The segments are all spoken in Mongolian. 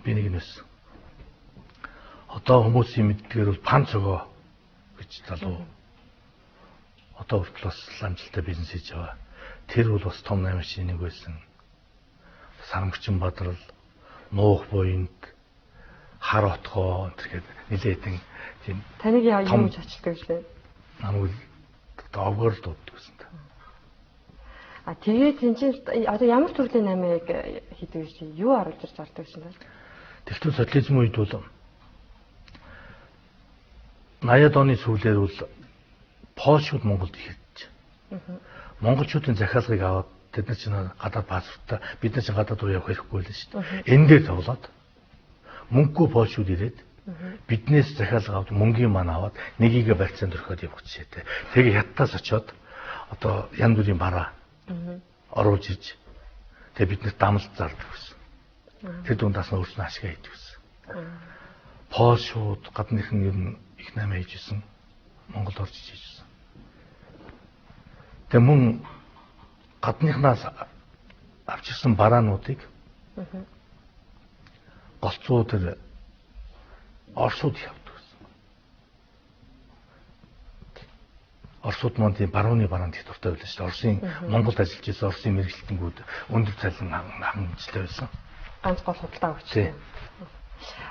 Би нэг нь байсан. Одоо хүмүүсийн мэддгээр бол Пан цогоо гэж залуу одоо хүртэл бас амжилттай бизнес хийж байгаа. Тэр бол бас том 8 машины нэг байсан. Сарамгчин Бадрал, Нуух буянт, Хар отгоо энэ нэлээд хэдэн тийм. Таныг яа юу гэж очилдаг вэ? Намайг овгоор л дууддаг гэсэн. А тэгээд тэн чинь одоо ямар төрлийн 8-ыг хийдэг вэ? Юу оруулж ирж зардаг шин бэ? Дэлтүүн социализм үед бол 80-ад оны сүүлээр бол Польшууд Монголд ирж. Монголчуудын захиалгыг аваад тэд нар чинь гадаад паспорттой, бид нар чинь гадаад руу явах хэрэггүй л шүү дээ. Энэ дээр тоглоод мөнгөгүй Польшууд ирээд биднээс захиалга аваад мөнгийн маань аваад нэгийгээ барьцаанд өрхөд явах жишээтэй. Тэгээ хятадаас очиод одоо янз бүрийн бараа оруулж иж тэгээ биднэрт дамлт зардаг гэсэн. Тэр дундаас нь өөрснөө ашиг хийдэг гэсэн. Польшууд гадныхан ер нь их наймаа хийж исэн. Монгол орж иж хийжсэн. Тэгээ мөн гадныхнаас авчирсан бараануудыг голцоо тэр Оросууд их авдаг гэсэн. Оросууд маань тийм барууны бараанд их дуртай байлаа шүү дээ. Оросын Монголд ажиллаж байсан Оросын мэргэжилтэнгүүд өндөр цалин хангамжтай байсан. Ганц гол худалдаа өгч.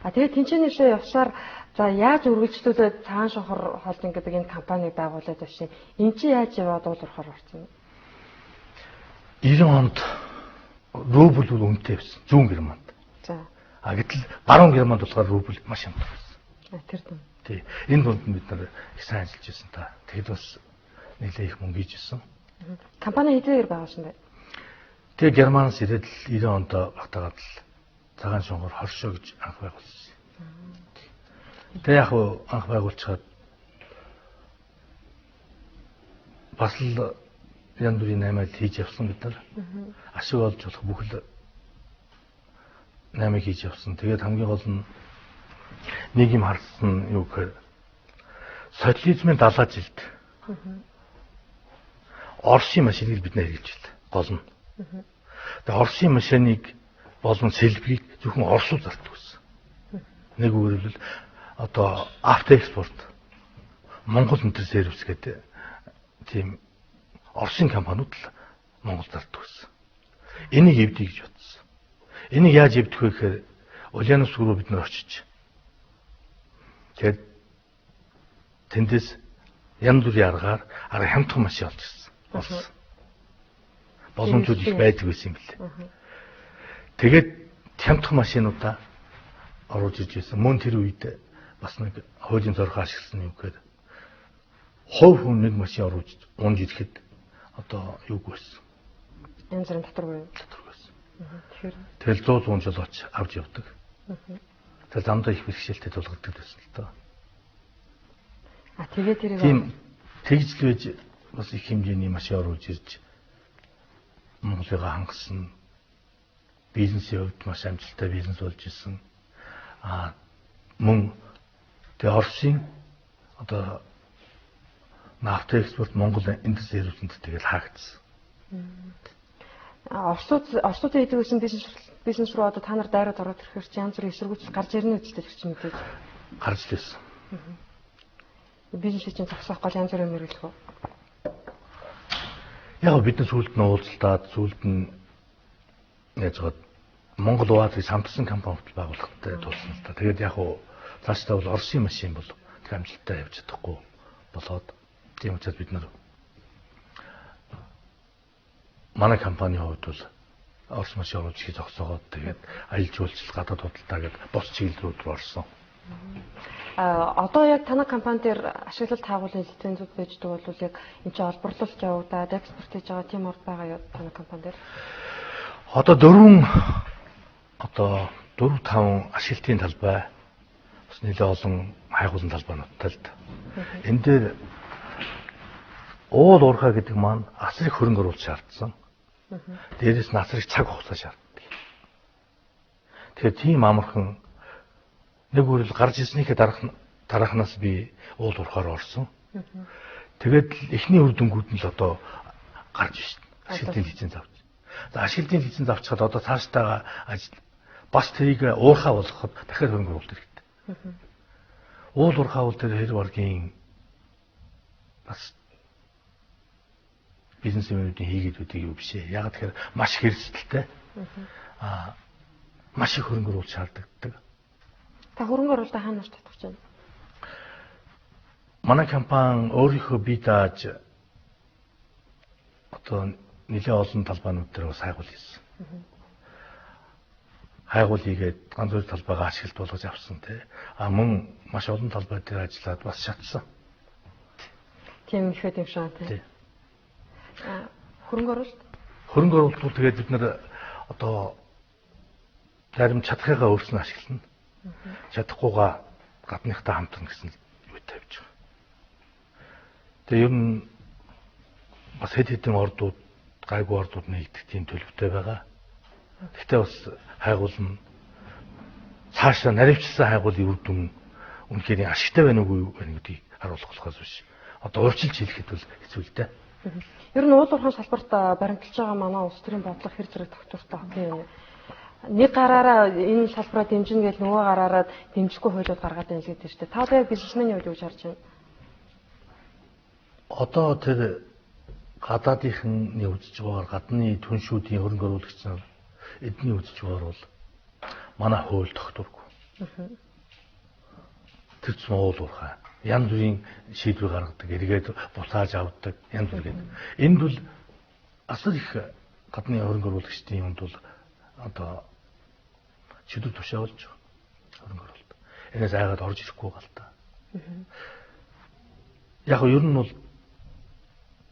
А тэгээд тэнцэнээсээ явсаар за яаж үргэлжлүүлээд Цагаан шонхор холдинг гэдэг энэ компаниг байгуулад явшин. Энд чи яаж яваад уулуурхаар орсон юм? 90 онд рубль бол үнэтэй байсан. Зүүн Германд. За. А гэтэл баруун Германд болохоор рубль маш хямдхан байсан. Тэр дүн. Тий. Энэ дунд нь бид нар их сайн ажиллаж байсан та. Тэгэд бас нэлээ их мөнгө хийж исэн. Компани хэдийгээр байгуулсан бэ? Тэгээ Германаас ирээд л 90 онд багтаагаад л Цагаан шонхор хоршоо гэж анх байгуулсан. Тэгээ яг анх байгуулчихад бас л янз бүрийн наймаал хийж явсан бид нар. Ашиг олж болох бүхэл наймыг хийж явсан. Тэгээд хамгийн гол нь нэг юм харсан юу гэхээр социализмын 70-аад жилд Оросын машиныг бид нэр хэрэглэж байлаа. Гол нь. Тэгээ Оросын машиныг болон сэлбэгийг зөвхөн Оросууд зардаг байсан. Нэг үгээр хэлбэл одоо автоэкспорт Монгол Интерсервис гэдэг тийм Оросын компаниуд л Монгол зардаг байсан. Энийг эвдээ гэж бодсон. Энийг яаж эвдэх вэ гэхээр Ульяновск руу бид нар очиж тэгээд тэндээс янз бүрийн аргаар арга хямдхан машин олж ирсэн. Олсон. Боломжууд их байдаг байсан юм билээ. Тэгээд хямдхан машинуудаа оруулж иж байсан. Мөн тэр үед бас нэг хуулийн зорилгоо ашигласан юм гэхээр хувь хүн нэг машин оруулж унж ирэхэд одоо юуг байсан. Янз бүрийн татваргүй. Татваргүй байсан. Тэгэхээр тэгэл 100 100 жил оч авч явдаг. Тэгэл замдаа их бэрхшээлтэй тулгардаг байсан л доо. А тэгээд тэрийг тийм тэгж л байж бас их хэмжээний машин оруулж ирж Монголыгаа хангасан. Бизнесийн хувьд маш амжилттай бизнес болж исэн. А мөн тэгээ Оросын одоо нафта экспорт Монгол Интерсервисэнд тэгэл хаагдсан. Оросууд хийдэг гэсэн бизнес рүү одоо та нар дайраад ороод ирэхээр чи янз бүрийн эсэргүүцэл гарч ирнэ үстэй тэр чинь мэдээж. Гарч л байсан. Бизнесийг чинь зогсоох гол янз бүрийн мэргэлэх үү? Яг бид нар сүүлд нь уулзалтаад сүүлд нь яаж байгаа Монгол УАЗ-ыг самтсан компани хүртэл байгуулахтай тулсан л та. Тэгээд яг уу цаашдаа бол Оросын машин бол тэг амжилттай явж чадахгүй болоод тийм учраас бид нар манай компанийн хувьд бол Орос машин оруулж их зогсоогоод тэгээд аялал жуулчлал гадаад худалдаа гэдэг бус чиглэл рүү орсон. А одоо яг танай компани дээр ашиглалт хайгуулын лицензүүд байждаг бол яг энэ чинь олборлолт явагдаад экспорт хийж байгаа тийм орд байгаа юу танай компани дээр? Одоо 4-5 ашиглалтын талбай бас нэлээд олон хайгуулын талбайнуудтай л да. Энэ дээр уул уурхай гэдэг маань асар их хөрөнгө оруулалт шаардсан. Дээрээс нь асар их цаг хугацаа шаарддаг. Тэгэхээр тийм амархан нэг үрэл гарч ирснийхээ дараахнаас би уул уурхаар орсон. Тэгээд эхний үр дүнгууд нь л одоо гарч ирсэн. Ашиглалтын лиценз авч. За ашиглалтын лиценз авчихад одоо цаашдаа ажил Бас тэрийг уурхай болгоход дахиад хөрөнгө оруулалт хэрэгтэй. Уул уурхай бол тэр хэр баргийн бас бизнесмэнүүдийн хийгээд байдаг юм биш ээ. Яг тэгэхээр маш их эрсдэлтэй. Маш их хөрөнгө оруулалт шаардлагатай. Та хөрөнгө оруулалтаа хаанаас татах гэж байна? Манай компани өөрийнхөө бие дааж одоо нэлээд олон талбайнууд дээр бас хайгуул хийсэн. Хайгуул хийгээд ганц хоёр талбайгаа ашиглалт болгож авсан тий. А мөн маш олон талбай дээр ажиллаад бас шатсан. Тийм их юм шиг тий. Хөрөнгө оруулалт? Хөрөнгө оруулалт бол тэгээд бид нар одоо зарим чадхыгаа өөрснөө ашиглана. Чадахгүйгаа гадныхтай хамтрана гэсэн юу тавьж байгаа. Тэгээ ер нь бас хэд хэдэн ордууд, гайгүй ордууд нэгдэх тийм төлөвтэй байгаа. Гэхдээ бас хайгуул нь цаашаа наривчсан хайгуулын үр дүн үнэхээр ашигтай байна уугүй байна гэдгийг харуулах болохоос биш. Одоо урьдчилж хэлэхэд бол хэцүү л дээ. Ер нь уул уурхайн салбарт баримталж байгаа манай улс төрийн бодлого хэр зэрэг тогтвортой хоккей юм. Нэг гараараа энэ салбараа дэмжинэ гэж нөгөө гараараа дэмжихгүй хуулиуд гаргаад байна л гэдэг чинь. Та одоо яг бизнесменийн хувьд юу гэж харж байна? Одоо тэр гадаадынхны үзэж байгаагаар гадны түншүүдийн хөрөнгө оруулагч нар эдний үзэж байгаагаар бол манай хууль тогтворгүй. Тэр ч уул уурхай. Янз бүрийн шийдвэр гаргадаг, эргээд буцааж авдаг, янз бүр гэдэг. Энд бол асар их гадны хөрөнгө оруулагчдын юмд бол одоо шийдвэр тушаа болж хөрөнгө оруулалт. Энээс айгаад орж ирэхгүй гал та. Яг нь ер нь бол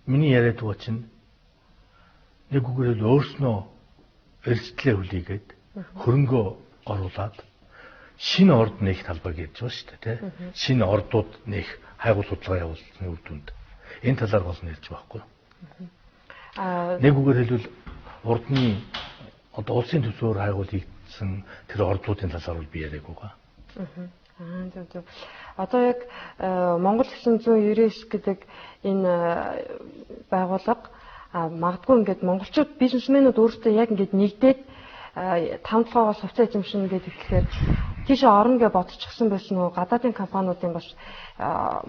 миний яриад байгаа чинь нэг үгээр л өөрснөө эрсдлээ хүлээгээд хөрөнгөө оруулаад шинэ орд нээх талбай гэж байгаа шүү дээ, тий. Шинэ ордууд нээх хайгуул судалгаа явуулсны үр дүнд энэ талаар гол нь ярьж байгаа байхгүй. Нэг үгээр хэлбэл урдны одоо улсын төсвөөр хайгуул хийгдсэн тэр ордуудын талаар бол би яриаг байгаа. Зөв зөв. Одоо яг Монгол 999 гэдэг энэ байгууллага магадгүй ингээд монголчууд бизнесмэнүүд өөрсдөө яг ингээд нэгдээд 5 толгоогоос хувьцаа эзэмшинэ гэж эхлэхээр тийшээ орно гэж бодчихсон байсан нөгөө гадаадын компаниудын бас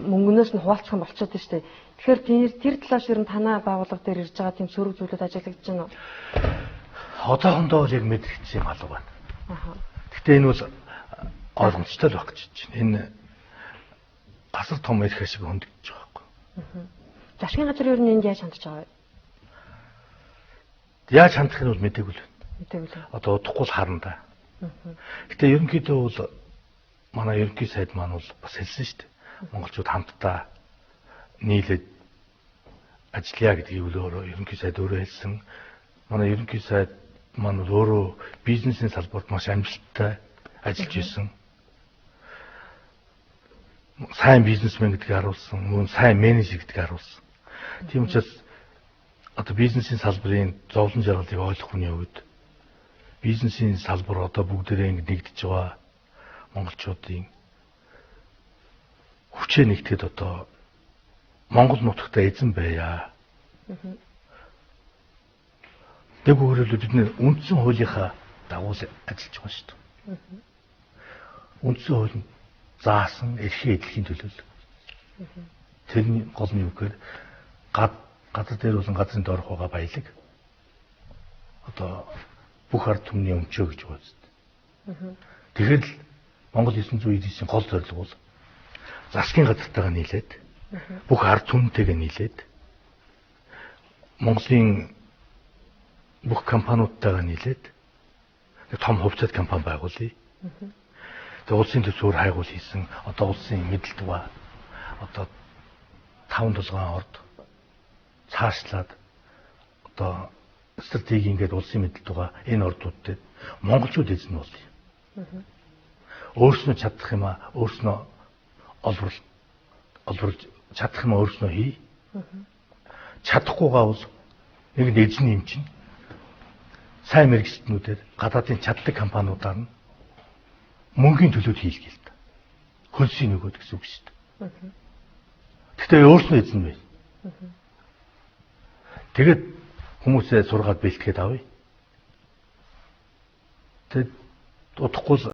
мөнгөнөөс нь хуваалцах юм болчиход байна шүү дээ. Тэгэхээр тэр талаас ер нь танай байгууллага дээр ирж байгаа тийм сөрөг зүйлүүд ажиглагдаж байна уу? Одоохондоо бол яг мэдрэгдсэн юм алга байна. Гэхдээ энэ бол ойлгомжтой л байх гэж байна. Энэ асар том эрх ашиг хөндөгдөж байгаа байхгүй. Засгийн газар ер нь энд яаж хандж байгаа вэ? Яаж хандах нь бол мдэггүй л байна. Мдэггүй л. Одоо удахгүй л харна да. Гэтэ ерөнхийдөө бол манай ерөнхий сайд маань бол бас хэлсэн шүү дээ. Монголчууд хамтдаа нийлээд ажиллая гэдгийг өөрөө ерөнхий сайд өөрөө хэлсэн. Манай ерөнхий сайд маань бол өөрөө бизнесийн салбарт маш амжилттай ажиллаж исэн. Сайн бизнесмен гэдгийг харуулсан, мөн сайн менежер гэдгийг харуулсан. Тийм учраас одоо бизнесийн салбарын зовлон жаргалыг ойлгох хүний хувьд бизнесийн салбар одоо бүгдээрээ ингэ нэгдэж байгаа монголчуудын хүчээ нэгтгэхэд одоо Монгол нутагта эзэн байя. Нэг үгээр бид нэр үндсэн хуулийнхаа дагуу ажиллаж байгаа шүү дээ. Үндсэн хууль нь заасан эрхийн эдлэхийн төлөө. Тэрний гол нь юу гэхээр газар дээр болон газрын доорх байгаа баялаг одоо бүх ард түмний өмчөө гэж үздэг. Тэгэхээр л Монгол 999-ийн гол зорилго бол засгийн газартайгаа нийлээд бүх ард түмнтэйгээ нийлээд Монголын бүх компаниудтайгаа нийлээд нэг том хувьцаат компани байгуулъя. Тэгээ улсын төсвөөр хайгуул хийсэн одоо улсын мэдэлт ба одоо 5 тулгаан орд цаашлаад одоо стратеги ингээд улсын мэдэлт байгаа энэ ордууд дээр монголчууд эзэн болъё. Өөрснөө чадах юм а өөрснөө олборлж чадах юм өөрснөө хий. Чадахгүйгаа бол нэг нь эзэн юм чинь сайн мэргэжилтнүүдээр гадаадын чаддаг компаниудаар нь мөнгөний төлөөд хийлгээ л та. Хөлсийн нөгөөд гэсэн үг шүү дээ. Гэхдээ өөрснөө эзэн бай. Тэгээд хүмүүсээ сургаад бэлтгээд авъя. Тэгэд Удахгүй л